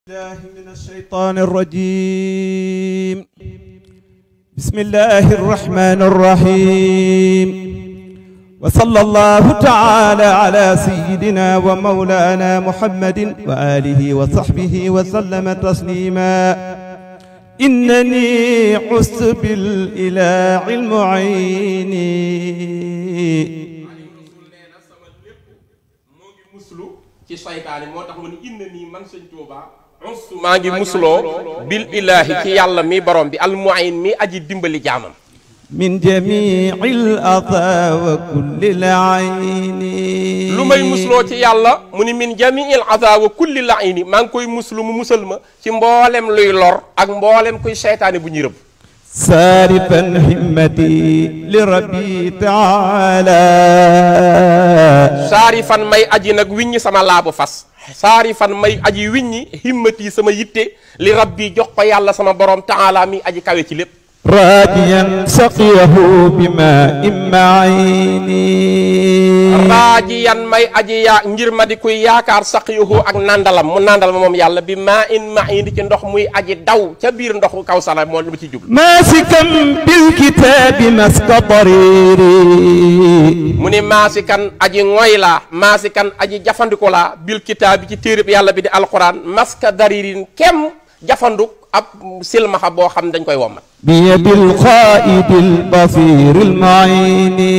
الله من الشيطان الرجيم. بسم الله الرحمن الرحيم. وصلى الله تعالى على سيدنا ومولانا محمد وآله وصحبه وسلم تسليما. إنني عزت بالإله المعين. ci saytaane moo tax mu ne inna nii man sëñ Tuuba maa ngi musuloo bil ilaahi ci yàlla mi borom bi almuin mi aji dimbali jaamam min jamiil adaa wa kullil ayni. lu may musuloo ci yàlla mu ni min jamiil adaa wa kullil ayni maa ngi koy muslu mu musal ma ci mboolem luy lor ak mboolem kuy saytaane bu ñuy rëbb. saarifan himmati li rabbi taala. saarifan may aji nag wiññi sama laabu fas. saarifan may aji wiññi himmati sama yitte li rabbi jox ko yàlla sama borom taala mi aji kawe ci lépp. raajiyan saqiyahu bima immaayni. raajiyan may aji yaa ngir ma di kuy yaakaar saqiyahu ak nandalam mu nandal ma moom yàlla bi maa in maayni ci ndox muy aji daw ca biir ndoxu kaw sala moo lu ci jublu. maasikan bil kitaabi maska dariri. mu ni maasikan aji ngoy laa maasikan aji jafandiku laa bil kitaabi ci téereb yàlla bi di alquran maska daririn kem jafanduk ab silmaxa boo xam dañ koy wommat. biyadil qaa'idil basiiril mu'ayni.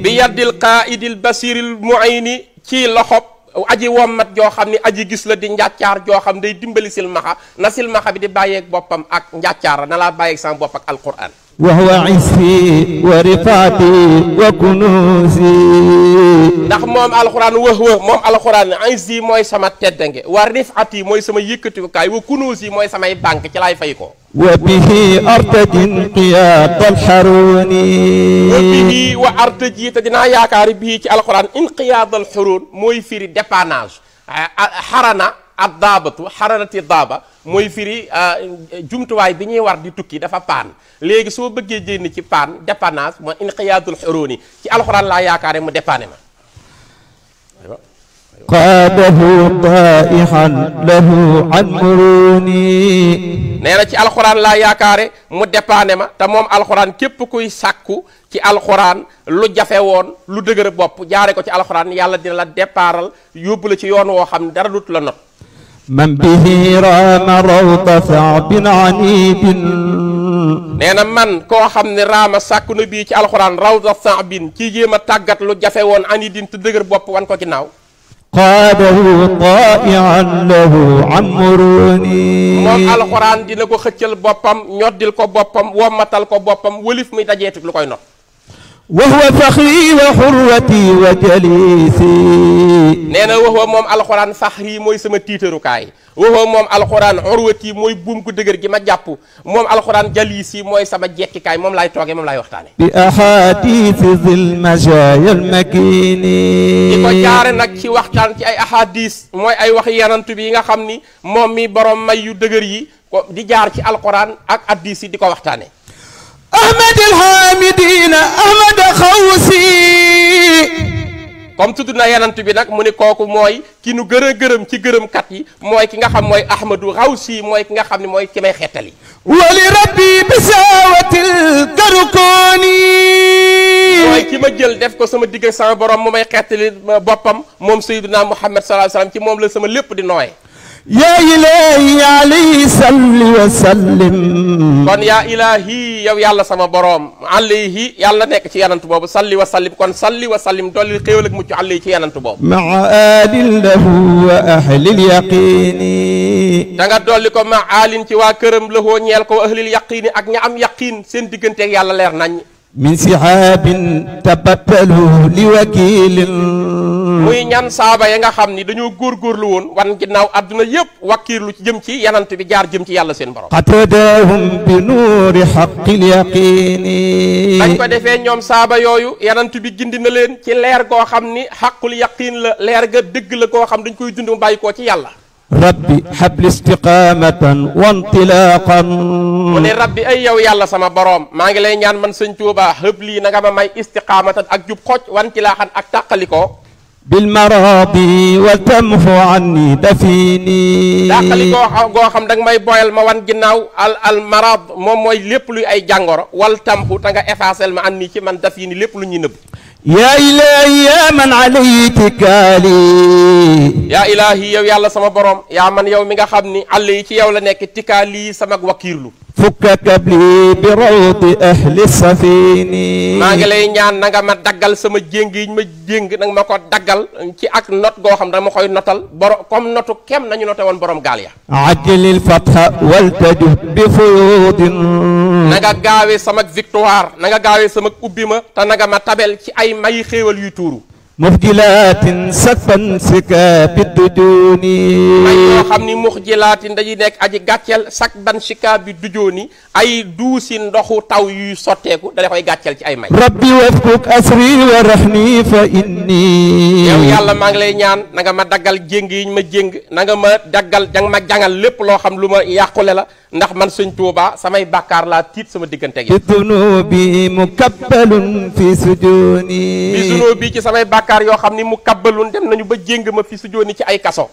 biyadil qaa'idil basiiril mu'ayni ci loxob aji wommat joo xam ni aji gis la di njàccaar joo xam day dimbali silmaxa na silmaxa bi di bàyyeeg boppam ak njàccaar na laa bàyyeeg sama bopp ak alquran. wa huwa isfi wa rifaati wa kunuusi. ndax moom alxuraan moom alxuraan isfi mooy sama teddange wa rifaati mooy sama yëkkatikukaay wa kunuusi mooy samay banque ci laay fay ko. wa bihi artaji inqiyaad alxaruuni. wa bihi wa artaji te dinaa yaakaari bii ci alxuraan inqiyaad alxaruun mooy firi dépannage xarana ak daabatu xaranati daaba mooy firi jumtuwaay bi ñuy war di tukki dafa paan léegi soo bëggee génn ci paan dépannage mooy inqiyaadul xuruuni ci alxuraan laa yaakaare mu dépanné ma. qaadahu daa'ihan lahu an muruni. nee na ci alxuraan laa yaakaare mu dépanné ma te moom alxuraan képp kuy sàkku ci alxuraan lu jafe woon lu dëgër bopp jaare ko ci alxuraan yàlla dina la déparal yóbbu la ci yoon woo xam ne dara dut la not. man bihi raama rawda saabin anibin. nee na man koo xam ne raama sàkku na bii ci alxuraan rawda saabin ci jéem a tàggat lu jafe woon anidin te dëgër bopp wan ko ginnaaw. qaadahu taa'ian lahu an muruni. moom alxuraan dina ko xëccal boppam ñoddil ko boppam wommatal ko boppam wëlif muy dajeetu lu koy not. wa huwa faxri wa xurwati wa jalisi. nee na wa huwa moom alxuraan faxri mooy sama tiitarukaay wa huwa moom alxuraan xurwati mooy buum gu dëgër gi ma jàpp moom alxuraan jalisi mooy sama jekkikaay moom laay toogee moom laay waxtaane. bi ahadisi zil majaaya al makini. di ko jaare nag ci waxtaan ci ay ahadis mooy ay wax yanantu bi yi nga xam ni moom mi borom may yu dëgër yi ko di jaar ci alxuraan ak addis yi di ko waxtaane. ahmad alhamidina ahmad xawsi. comme tudd na yanant bi nag mu ni kooku mooy ki nu gërëm ci gërëmkat yi mooy ki nga xam mooy ahmadu xawsi mooy ki nga xam ne mooy ki may xettali. wali rabbi bisawatil karukoni. mooy ki ma jël def ko sama digg sama borom mu may xettali boppam moom sayyiduna muhammad sallallahu alayhi wasallam ci moom la sama lépp di nooye. yaa ilaahi alayhi salli wa sallim. kon yaa ilaahi yow yàlla sama borom alayhi yàlla nekk ci yanant boobu salli wa sallim kon salli wa sallim dolli xéewal ak mucc alayhi ci yanant boobu. maa aalin lahu wa ahlil yaqiini. da nga dolli ko ma aalin ci waa këram lahoo ñeel ko wa ahlil yaqiini ak ña am yaqiin seen digganteeg yàlla leer nañ. min sihaabin tabattalu li wakiilin. muy ñan saaba ya nga xam ni dañoo góorgóorlu woon wan ginnaaw adduna yëpp wakkiirlu ci jëm ci yanant bi jaar jëm ci yàlla seen borom. qatadaahum bi nuuri haqqil yaqiini. dañ ko defee ñoom saaba yooyu yanant bi gindi na leen ci leer goo xam ni xaqul yaqiin la leer ga dëgg la goo xam dañ koy dund mu bàyyi koo ci yàlla. rabbi habli istiqamatan wa intilaqan. mu ne rabbi ay yow yàlla sama borom maa ngi lay ñaan man sëñ Tuuba hëb lii na nga ma may istiqamatan ak jub xoj wa intilaqan ak tàqalikoo. بالمراضي وتمحو عني دفيني dàqali goo xam da nga may boyal ma wan ginnaaw al marad moom mooy lépp luy ay jàngoro wal tamxu te nga effacel ma anni ci man dafini lépp lu ñuy nëbb يا إلهي يا من علي اتكالي yaa ilaahi yow yàlla sama borom yaa man yow mi nga xam ni àll yi ci yow la nekk tikkaali sama wakiirlu فك كبلي بروض أهل السفين maa ngi lay ñaan na nga ma daggal sama jéng yi ma jéng nanga ma ko daggal ci ak not goo xam dama koy notal borom comme notu kem nañu note woon borom gaal ya عجل الفتح والتجه بفيوض na nga gaawee sama victoire na nga gaawee sama ubbi ma te na nga ma tabel ci ay may xéewal yuy tuuru مخجلات سكفا سكاب الدجون may yoo xam ni muxjilaatin dañuy nekk aji gàcceel sak ban sika bi dujooni ay duusi ndoxu taw yuy sotteeku da koy gàcceel ci ay may ربي وفكك أسري ورحني فإني yow yàlla maa ngi lay ñaan na nga ma daggal jéng yi ma jéng na nga ma daggal jang ma jangal lépp loo xam lu ma yàqule la ndax man sëñ Tuuba samay bàkkaar laa tiit sama digganteeg yow بالذنوب مكبل في سجوني bi sunoo bi ci samay bàkkaar yoo xam ni mu kabbalun dem nañu ba jéng ma fi sujooni ci ay kaso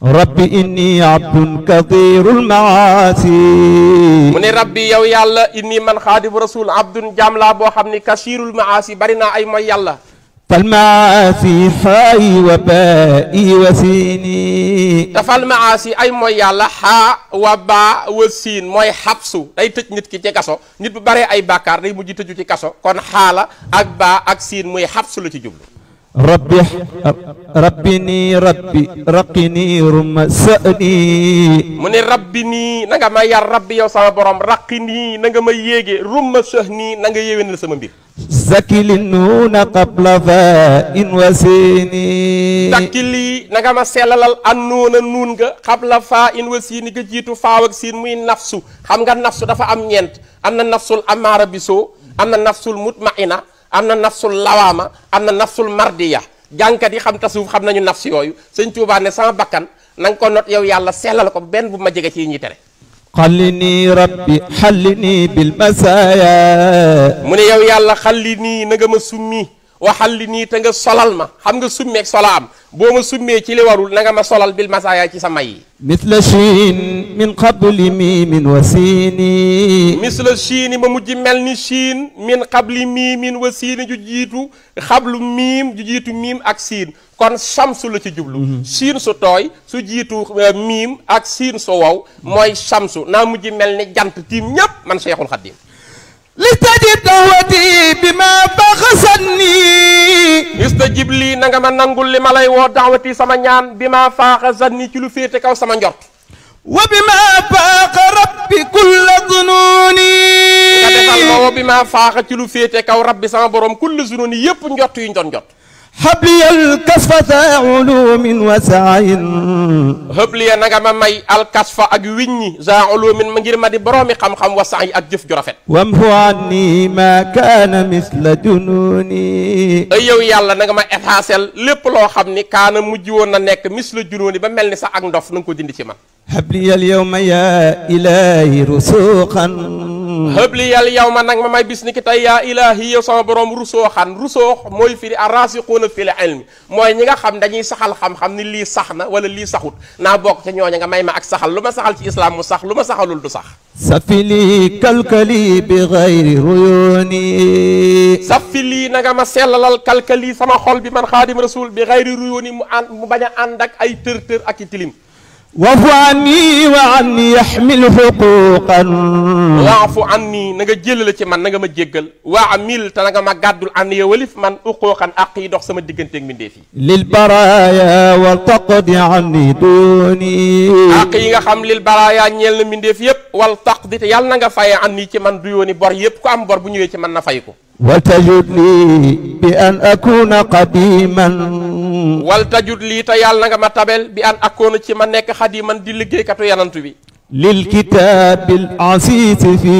ربي إني عبد كثير المعاصي mu ne rabbi yow yàlla inni man xaadimu rasul abdun jaam laa boo xam ni kasirul maasi bari naa ay mooy yàlla فالمعاصي حاي وبائي وسيني dafal maasi ay mooy yàlla xaa wa baa wa siin mooy xabsu day tëj nit ki ci kaso nit bu baree ay bàkkaar day mujj tëju ci kaso kon xaala ak baa ak siin muy xabsu la ci jublu ربي ربني ربي رقني رم سأني mu ne rabbi nii na nga ma yar rabbi yow sama borom raqi nii na nga ma yéege rumma sëx nii na nga yéwénal sama mbir زكي النون قبل فاء وسيني dakki lii na nga ma sellalal an nuuna nuun nga xabla faa in wa siini nga jiitu faaw ak siin muy nafsu xam nga nafsu dafa am ñeent am na nafsul amaara bisoo am na nafsul mutmaina am na nafsul lawaama am na nafsul mardiya jàngkat yi xam tasawuf xam nañu nafs yooyu sëñ Tuubaa ne sama bakkan na nga ko not yow yàlla sellal ko benn bu ma jege ci yi ñuy tere خلني ربي حلني بالمسايا mu ne yow yàlla xalli nii na nga ma summi waxalli nii te nga solal ma xam nga summeeg sola am boo ma summee ci li warul na nga ma solal bil masaaya ci sa may yi مثل شين من قبل ميم وسيني misla chiini ma mujj mel ni chiin min xabli miimin wa siini ju jiitu xablu miim ju jiitu miim ak siin kon samsu la ci jublu siin su tooy su jiitu miim ak siin su wow mooy samsu naa mujj mel ni jant tiim ñépp man Cheikhul Khadim لتجد دعوتي بما بخسني istajib lii na nga ma nangul li ma lay woo daawati sama ñaan bi ma faaxa zanni ci lu féete kaw sama njort وبما فاق ربي كل ظنوني nga defal ma woo bi ma faaxa ci lu féete kaw rabbi sama borom kulli zununi yépp njort yu ñu doon jot حبلي الكسفة علوم وسعي hëbliya na nga ma may alkasfa ak wiññi za ulumin ma ngir ma di boroomi xam-xam wa sax yi ak jëf ju rafet وامحو عني ما كان مثل جنوني ay yow yàlla na nga ma effacel lépp loo xam ni kaana mujj woon na nekk mis la junooni ba mel ni sax ak ndof na nga ko dindi ci man حبلي اليوم يا إلهي رسوخا hëbliyal yow ma nag ma may bis ni ki tey yaa ilaahi yow sama borom rusooxan rusoox mooy firi arrasiquuna fil ilmi mooy ñi nga xam dañuy saxal xam-xam ni lii sax na wala lii saxut naa bokk ca ñooña nga may ma ak saxal lu ma saxal ci islam mu sax lu ma saxalul du sax سفلي كالكلي بغير ريوني safi lii na nga ma sellalal kalkali sama xol bi man xaadim rasul bi xayri ruyóoni mu bañ a ànd ak ay tër-tër ak i tilim واعف عني وعني يحمل حقوقا waafu an nii na nga jëlale ci man na nga ma jéggal waa mil te na nga ma gàddul an ya walif man uqooxan àq yi dox sama digganteeg mbindeef yi للبرايا والتقضي عني دوني àq yi nga xam lil baraaya ñeel na mbindeef yépp wal taqdi te yàlla na nga faye an nii ci man du yooni bor yépp ku am bor bu ñëwee ci man na fay ko وتجد لي بأن أكون قديما wal tajut lii te yàlla na nga ma tabel bi an akkoona ci ma nekk xadiman di liggéeykatu yanantu bi للكتاب العزيز في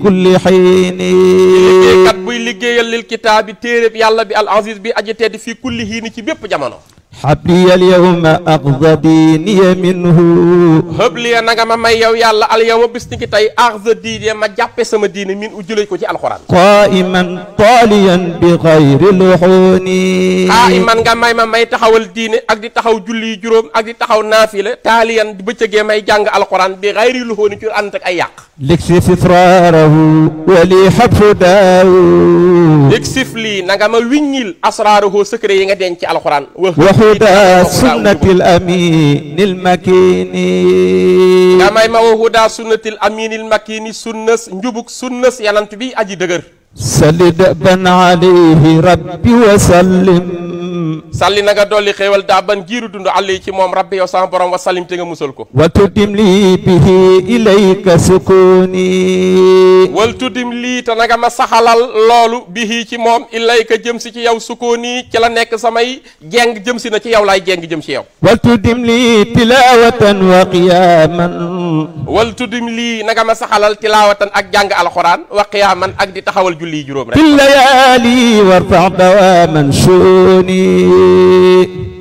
كل حين liggéeykat buy liggéeyal lil kitaab bi téeréb yàlla bi al aziz bi aji tedd fii kulli hiini ci bépp jamono حبلي اليوم أقضى ديني منه hëbliya na nga ma may yow yàlla al yow ma bis ni ki tey axza diine ma jàppe sama diine min u jëlee ko ci alxuraan قائما طاليا بغير لحون man nga may ma may taxawal diine ak di taxaw julli juróom ak di taxaw naafila taaliyan di bëccëgee may jàng alxuraan bi xayri lu xooni ci ànd ak ay yàq لكسف إفراره ولي حبس داود exif lii na nga ma wiññil asraaruhu secret yi nga denc ci alxuraan وهدى سنة الأمين المكين nga may ma wa huda sunnatil aminil makini sunnas njubuk sunnas yanant bi aji dëgër صل دأبا عليه ربي وسلم salli na nga dolli xéewal daa ban giiru dund àll yi ci moom rabbi yow sama borom wa salim te nga musal ko وتدم لي به إليك سكوني wal tuddim lii te na nga ma saxalal loolu bihi ci moom ilayka jëm si ci yow sukkooni ci la nekk samay jeng jëm si na ci yow laay jeng jëm si yow وتدم لي تلاوة وقياما wal tuddim lii na nga ma saxalal tilaawatan ak jàng alxuraan wa qiyaaman ak di taxawal julli juróom في rek الليالي وارفع دواما شوني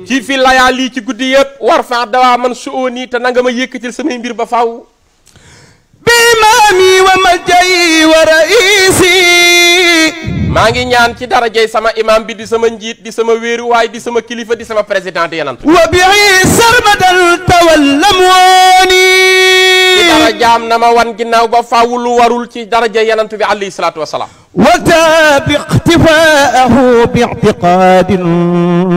ci fi layaa lii ci guddi yëpp war fa dawaa man suóoni te na nga ma yëkkatil samay mbir ba faw بإمامي وملجئي ورئيسي maa ngi ñaan ci darajey sama imam bi di sama njiit di sama wéeruwaay di sama kilifa di sama président di yanant وبعي سرمدا تولموني ci darajaam na ma wan ginnaaw ba faw lu warul ci darajey yanant bi alayhi salaatu wasalaam وتابع اقتفاءه باعتقاد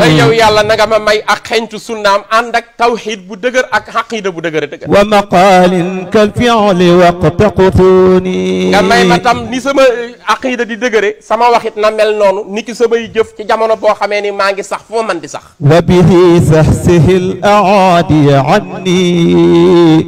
ay yow yàlla na nga ma may ak xeñtu sunnaam ànd ak tawxiid bu dëgër ak xaqiida bu dëgër dëgër ومقال كالفعل وقت قطوني nga may ma tam ni sama aqiida di dëgëre sama waxit na mel noonu ni ki samay jëf ci jamono boo xamee ni maa ngi sax foo man di sax وبه سحسه الأعادي عني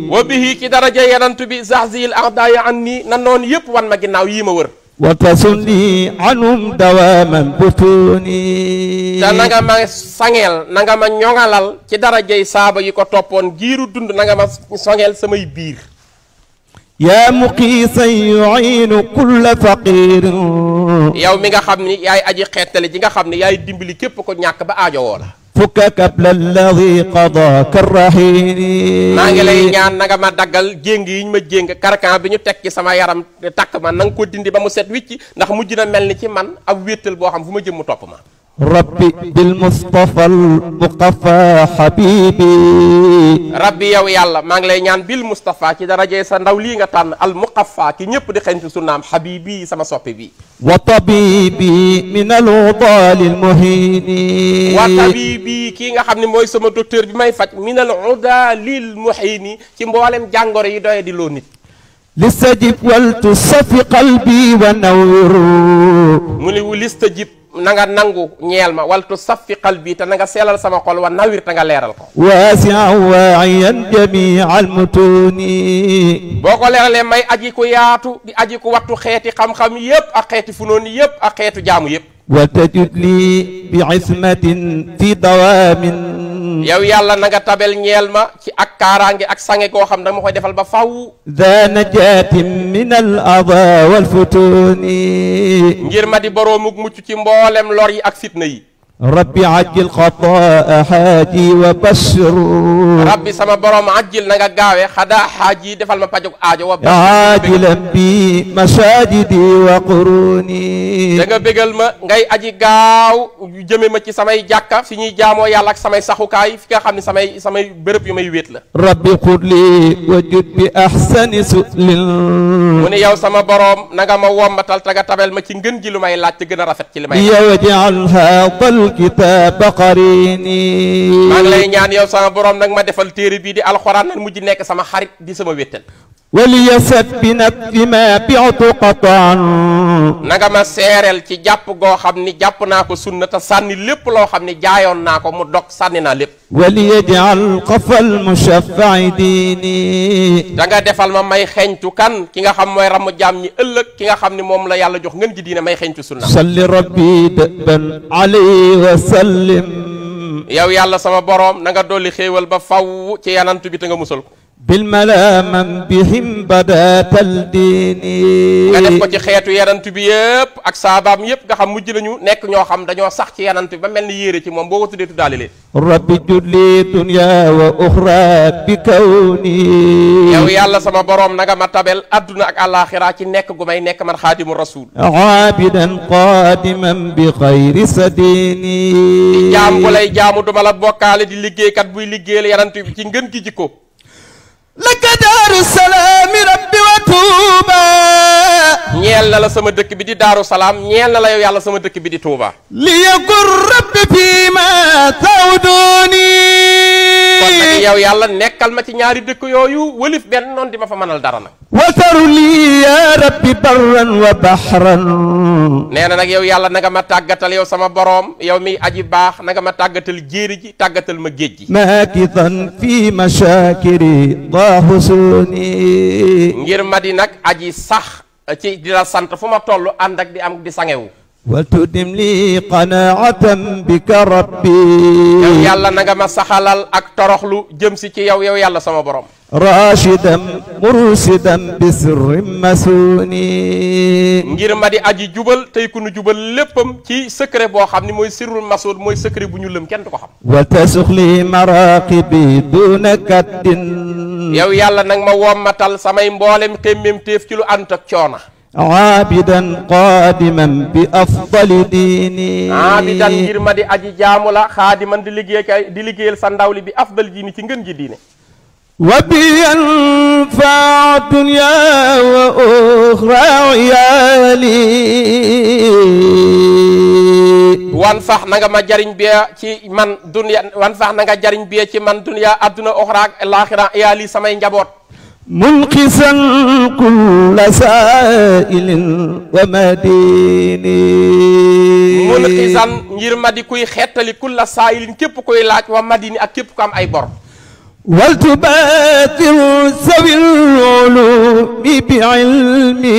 wa bihi ci daraja yanant bi zahzil a'daaya anni na noonu yëpp wan ma ginnaaw yii ma wër وتصلي عنهم دواما بطوني te na nga ma sangeel na nga ma ñoŋalal ci darajay saaba yi ko toppoon giiru dund na nga ma sangeel samay biir يا مقيسا يعين كل فقير yow mi nga xam ni yaay aji xeetale ji nga xam ni yaay dimbali képp ko ñàkk ba aajowoo la فك قبل الذي قضاك الرحيل maa ngi lay ñaan na nga ma daggal jéng yi ñu ma jéng karkan bi ñu teg ci sama yaram takk ma na nga ko dindi ba mu set wicc ndax mujj na mel ni ci man ab wéttal boo xam fu ma jëm mu topp ma ربي بالمصطفى المقفى حبيبي rabbi yow yàlla maa ngi lay ñaan bil Moustapha ci daraje sa ndaw lii nga tànn al muqaffa ki ñëpp di xeñtu sunnaam habibi sama soppe bi وطبيبي من الوضال المهين wa tabibi kii nga xam ne mooy sama docteur bi may faj min al uda lil muhini ci mboolem jàngoro yi doye di loo nit لستجب ولتصفي قلبي ونور mu ni wu lista jib na nga nangu ñeel ma waltu saffi qalbi te na nga seelal sama xol wa nawir te nga leeral ko واسعا واعيا جميع المتون boo ko leeralee may aji ku yaatu di aji ku wattu xeeti xam-xam yépp ak xeeti funoon yépp ak xeetu jaamu yépp وتجد لي بعصمة في دوام yow yàlla na nga tabel ñeel ma ci ak kaaraange ak sange koo xam dama koy defal ba faw ذا نجاة من الأضى والفتون ngir ma di boroomuk mucc ci mboolem lor yi ak fitna yi ربي عجل خطاء حاجي وبشر rabbi sama borom ajjil na nga gaawee xadaa xaaj yi defal ma pajog aajo wa عاجلا بي مشاجدي وقروني da nga bégal ma ngay aji gaaw jëme ma ci samay jàkka fi ñuy jaamoo yàlla ak samay saxukaay fi nga xam ne samay bërëb yu may wéet la ربي قل لي وجد بأحسن سؤل mu ne yow sama borom na nga ma wombatal te nga tabel ma ci ngën ji lu may laaj te gën a rafet ci li may يجعل هذا الكتاب قريني maa ngi lay ñaan yow sama borom nag ma defal téere bii di alxuraan nan mujj nekk sama xarit di sama wéttal وليست بنفس ما بعت قطعا na nga ma seereel ci jàpp goo xam ni jàpp naa ko sunna te sànni lépp loo xam ni jaayoon naa ko mu dog sànni naa lépp وليجعل قفا المشفع ديني da nga defal ma may xeñtu kan ki nga xam mooy ramu jaam ñi ëllëg ki nga xam ni moom la yàlla jox ngeen ji diine may xeñtu sunna صل ربي دأبا عليه وسلم yow yàlla sama borom na nga dolli xéewal ba faw ci yanantu bi te nga musal ko بالملا من بهم بدات الدين nga def ko ci xeetu yanant bi yëpp ak saabaam yëpp nga xam mujj nañu nekk ñoo xam dañoo sax ci yanant bi ba mel ni yéere ci moom boo ko tuddee tuddaale leen rabbi julli dunya wa uxra bi kawni yow yàlla sama borom na nga ma tabel adduna ak àllaaxira ci nekk gu may nekk man xaadimu rasul aabidan qadiman bi xayri sadini di jaam bu lay jaamu duma la bokkaale di liggéeykat buy liggéeyal yanant bi ci ngën gi jikko laka daaru salaami rabbi wa tuuba ñeel na la sama dëkk bi di daaru salaam ñeel na la yow yàlla sama dëkk bi di tuuba li yakur rabbi fii ma tawduni kon nag yow yàlla nekkal ma ci ñaari dëkk yooyu wëlif benn noonu di ma fa mënal dara nag wasaru lii ya rabbi barran wa bahran nee na nag yow yàlla na nga ma tàggatal yow sama boroom yow mi aji baax na nga ma tàggatal jéeri ji tàggatal ma géej gi maakitan fi mashakiri dahusuni ngir ma di nag aji sax ci di la sant fu ma toll ànd ak di am di sangewu waltudim li qanaatan bika rabbi yow yàlla na nga ma saxalal ak toroxlu jëm si ci yow yow yàlla sama borom rashidan mursidan bi sirri masuni ngir ma di aji jubal tey ku nu jubal léppam ci secret boo xam ni mooy sirrul masood mooy secret bu ñu lëm kenn du ko xam wa tasukli maraqibi duna kaddin yow yàlla nag ma wommatal samay mboolem xemmem téef ci lu ànd ak coona aabidan qadiman bi afdali diini aabidan ngir ma di aji jaamu la xaadiman di liggéeyal sa ndaw li bi afdal diini ci ngën ji diine wa bi yanfaa dunya wa uxra yaali wan fax na nga ma jariñ bee ci man dunya wan fax na nga jariñ bee ci man dunya adduna uxra ak laaxira yaali samay njaboot munqisan kulla saa'ilin wa madini munqisan ngir ma di kuy xettali kulla saa'ilin képp koy laaj wa madini ak képp ko am ay bor wal tubatir zawil ulumi bi ilmi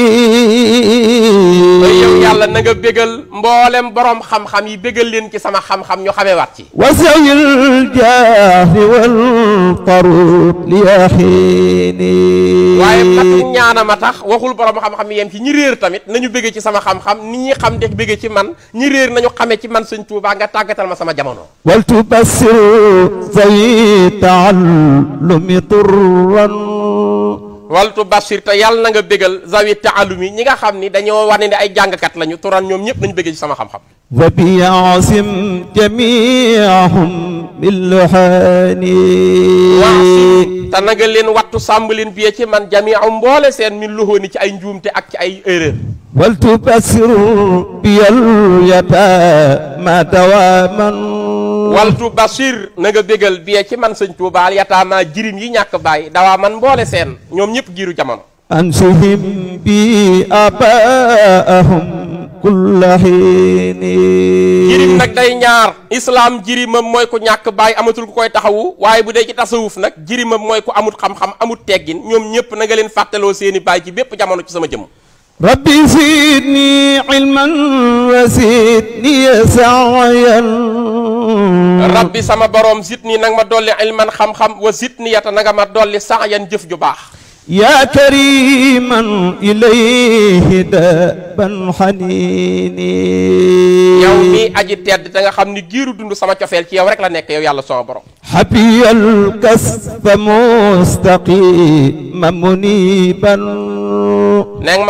yow yàlla na nga bégal mboolem borom xam-xam yi bégal leen ci sama xam-xam ñu xamewaat ci wa zawil jaahi wal tarut li yaxiini waaye mat ñaana ma tax waxul borom xam-xam yi yem ci ñi réer tamit nañu bége ci sama xam-xam ni ñi xam de bége ci man ñi réer nañu xame ci man sëñ Tuubaa nga tàggatal ma sama jamono wal tubassir zawi taallumi turran waltu bashir te yàlla na nga bégal zawi taalumi ñi nga xam ni dañoo wane ne ay jàngkat lañu turan ñoom ñëpp nañu bége ci sama xam-xam wa bi yaasim jamiahum billuhaani waasim te na nga leen wattu sàmb leen biyee ci man jamiahum mboole seen min luhooni ci ay njuumte ak ci ay erreur wal tubassiru biyal yataama dawaman waltu bashir na nga bégal biyee ci man sëñ Tuubaa yataama jirim yi ñàkk bàyyi dawaa man mboole seen ñoom ñëpp giiru jamono ansihim bi abaahum kulla hiini jirim nag day ñaar islam jirimam mooy ku ñàkk bàyyi amatul ku koy taxawu waaye bu dee ci tasawuf nag jirimam mooy ku amut xam-xam amut teggin ñoom ñëpp na nga leen fàttaloo seeni bàyyi ci bépp jamono ci sama jëmm rabbi zidni ilman wa zidni sa'yan rabbi sama borom zidni nag ma dolli ilman xam-xam wa zidni yata na nga ma dolli sa'yan jëf ju baax yaa kariman ilayhi daban xaniini yow mi aji tedd te nga xam ni giiru dund sama cofeel ci yow rek la nekk yow yàlla sama borom xabiyal kasfa mustaqima muniban nang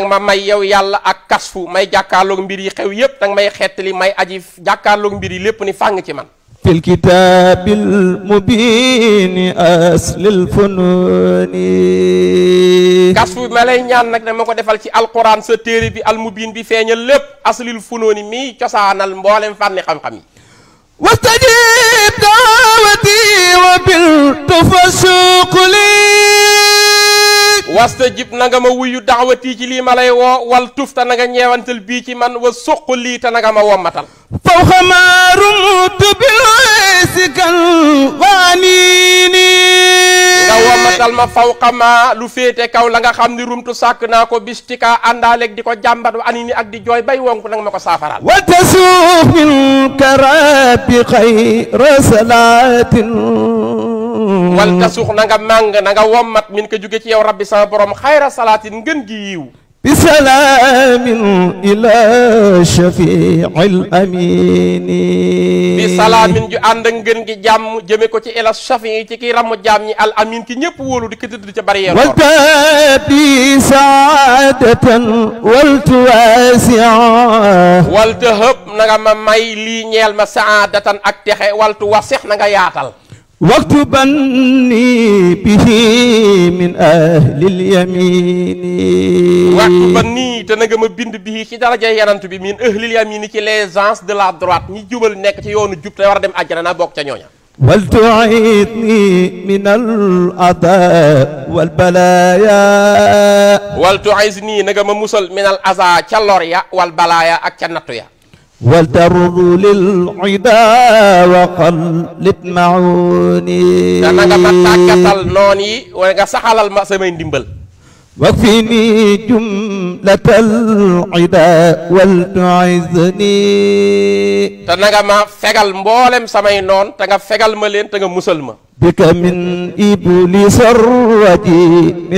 ma may yow yàlla ak kasfu may jàkkaarloog mbir yi xew yépp nang may xettali may aji jàkkaarloog mbir yi lépp ni fàng ci man fil kitaabil mubiini aslil funuuni kasfu ma lay ñaan nag dama ko defal ci alquran sa téere bi almubiin bi feeñal lépp aslil funuuni mi cosaanal mboolem fànni xam-xam yi wastajib daawati wa bil tufasuqli wastajib na nga ma wuyu daawati ci lii ma lay woo wal tufta na nga ñeewantal bii ci man wa suq lii te na nga ma wommatal fawqa ma rumtu bil sikal waaniini nga wommatal ma fawqa ma lu féete kaw la nga xam ni rumtu sàkk naa ko bistika àndaaleeg di ko jàmbat wa anini ak di jooy bay wonk nag ma ko saafaral wa tasuux min karabi xayra salaatin wal tasux na nga màng na nga wommat min ko jóge ci yow rabbi sama borom xayra salaatin ngën gi yiw بسلام إلى شفيع الأمين bi salaamin ju ànd ak ngën gi jàmm jëme ko ci ila shafi ci ki ramu jaam ñi al amin ki ñëpp wóolu di ko tëdd ca bari yeer والتابي سعادة والتواسع waltu hëpp na nga ma may lii ñeel ma saadatan ak texe waltu wasix na nga yaatal واكتبني به من أهل اليمين waxtu ba nii te na nga ma bind bii ci daraja yanant bi min ahlil yamin ci les gens de la droite ñi jubal nekk ci yoonu jub te war a dem àjjana naa bokk ca ñooña ولتعيذني من الأعداء والبلايا waltuizni na nga ma musal minal aza ca lor ya wal balaaya ak ca nattu ya ولترض للعدا وقلب معوني te na nga ma tàggatal noon yi wala nga saxalal ma samay ndimbal واكفني جملة العدا ولتعزني te na nga ma fegal mboolem samay noon te nga fegal ma leen te nga musal ma بك من إبليس الرجيم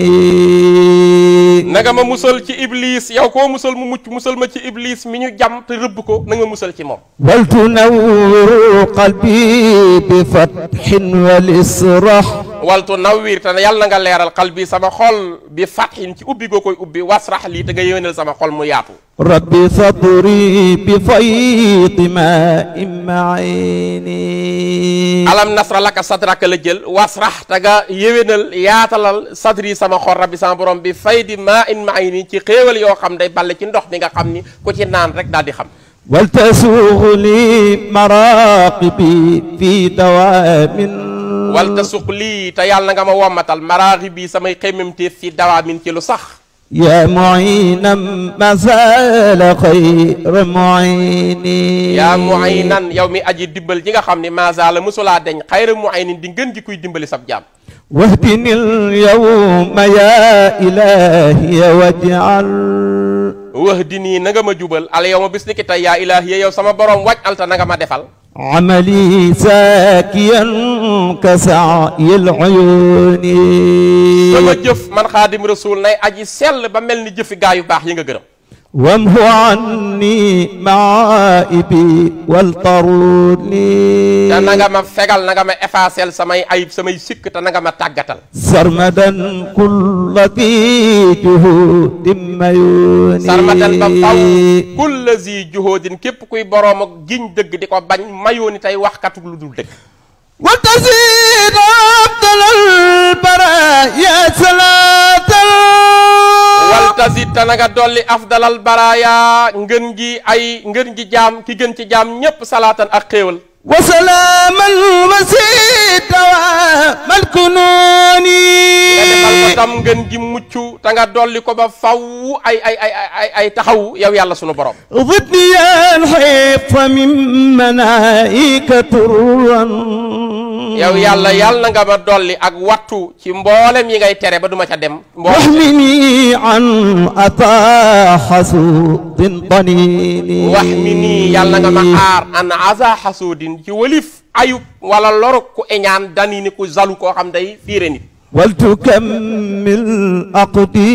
اللعيني na nga ma musal ci iblis yow koo musal mu mucc musal ma ci iblis mi ñu jam te rëbb ko na nga musal ci moom ولتنور قلبي بفتح والإصراح waltu nawwir te yàlla na nga leeral qalbi sama xol bi fathin ci ubbi goo koy ubbi wasrax lii te nga yéwénal sama xol mu yaatu ربي صدري بفيض ماء معيني alam nasra laka sadraka la jël wasrax te nga yéwénal yaatalal sadri sama xol rabbi sama borom bi faydi maa in maayni ci xéewal yoo xam day balle ci ndox mi nga xam ni ku ci naan rek daal di xam ولتسوغ لي مراقبي في دوام wal ta suq lii te yàlla na nga ma wommatal maraaxi bi samay xemmemteef fi dawaamin ci lu sax يا معينا ما زال خير معيني yaa muaynan yow mi aji dimbal ji nga xam ni maazala mosulaa deñ xayra muaynin di ngën gi kuy dimbali sab jaam واهدني اليوم يا إلهي واجعل wax di nii na nga ma jubal al yow ma bis ni ki tey yaa ilaahi yow sama borom waj alta na nga ma defal عملي زاكيا كسعي العيون sama jëf man xaadim rasul nay aji sell ba mel ni jëfi gaa yu baax yi nga gërëm وامه عني معائبي والطروني te na nga ma fegal na nga ma effacel samay ayib samay sikk te na nga ma tàggatal سرمدا كل ذي جهود ميوني sarmatan ba faw kulla zi juhoodin képp kuy boroom ak giñ dëgg di ko bañ mayooni tey waxkatu lu dul dëgg وتزيد أفضل البرايا صلاة wal tazid te na nga dolli afdalal baraaya ngën gi ay ngën gi jaam ki gën ci jaam ñépp salaatan ak xéewal وسلام المسيد والكنون nga defal ko tam ngën gi mucc te nga dolli ko ba faw ay taxaw yow yàlla sunu borom ضدني الحيف من منائك ترا yow yàlla yàlla na nga ma dolli ak wattu ci mboolem yi ngay tere ba duma ca dem واحمني عن أطاح سوط طنين waxmini yàlla nga ma aar an aza xasuudin ci walif ayub wala loruk ku eñaan dani ni ku zalu koo xam day fiire nit ولتكمل عقدي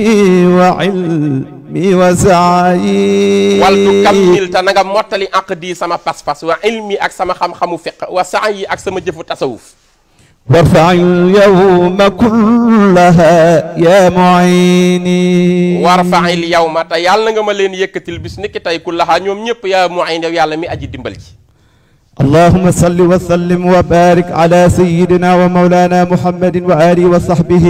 وعلمي وسعي wal tu kammil te na nga mottali aqdi sama pas-pas wa ilmi ak sama xam-xamu fiq wa sa'yi ak sama jëfu tasawuf وارفع اليوم كلها يا معيني warfa'il yawma te yàlla na nga ma leen yëkkatil bis ni ki tey kullaha ñoom ñëpp yaa mu'in yow yàlla mi aji dimbal ji اللهم صل وسلم وبارك على سيدنا ومولانا محمد وآله وصحبه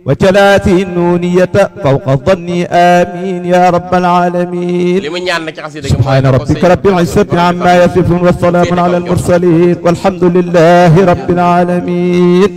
وجلاته النونية فوق الظن آمين يا رب العالمين li mu ñaan na ci xasida سبحان ربك رب العزة عما يصفون والسلام على المرسلين والحمد لله رب العالمين